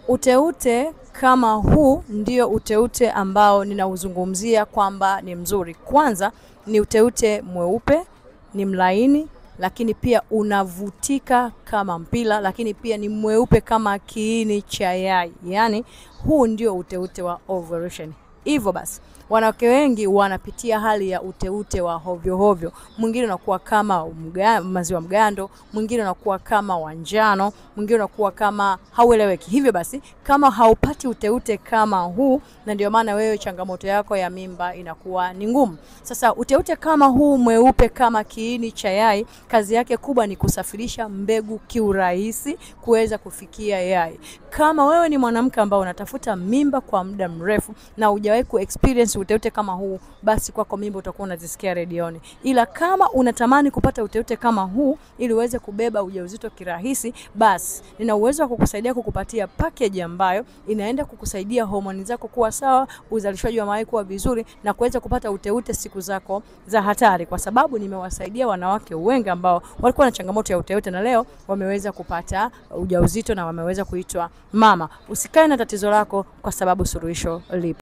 Uteute kama huu ndio uteute ambao ninauzungumzia kwamba ni mzuri. Kwanza ni uteute mweupe, ni mlaini, lakini pia unavutika kama mpira, lakini pia ni mweupe kama kiini cha yai. Yaani huu ndio uteute wa ovulation. Hivyo basi wanawake wengi wanapitia hali ya uteute wa hovyo hovyo. Mwingine unakuwa kama maziwa mgando, mwingine unakuwa kama wa njano, mwingine unakuwa kama haueleweki. Hivyo basi kama haupati uteute kama huu, na ndio maana wewe changamoto yako ya mimba inakuwa ni ngumu. Sasa uteute kama huu mweupe kama kiini cha yai, kazi yake kubwa ni kusafirisha mbegu kiurahisi kuweza kufikia yai. Kama wewe ni mwanamke ambao unatafuta mimba kwa muda mrefu na hujawahi ku-experience uteute kama huu, basi kwako mimba utakuwa unazisikia redioni. Ila kama unatamani kupata uteute kama huu ili uweze kubeba ujauzito kirahisi, basi nina uwezo wa kukusaidia kukupatia package ambayo inaenda kukusaidia homoni zako kuwa sawa, uzalishaji wa mayai kuwa vizuri na kuweza kupata uteute siku zako za hatari, kwa sababu nimewasaidia wanawake wengi ambao walikuwa na changamoto ya uteute na leo wameweza kupata ujauzito na wameweza kuitwa mama. Usikae na tatizo lako kwa sababu suluhisho lipo.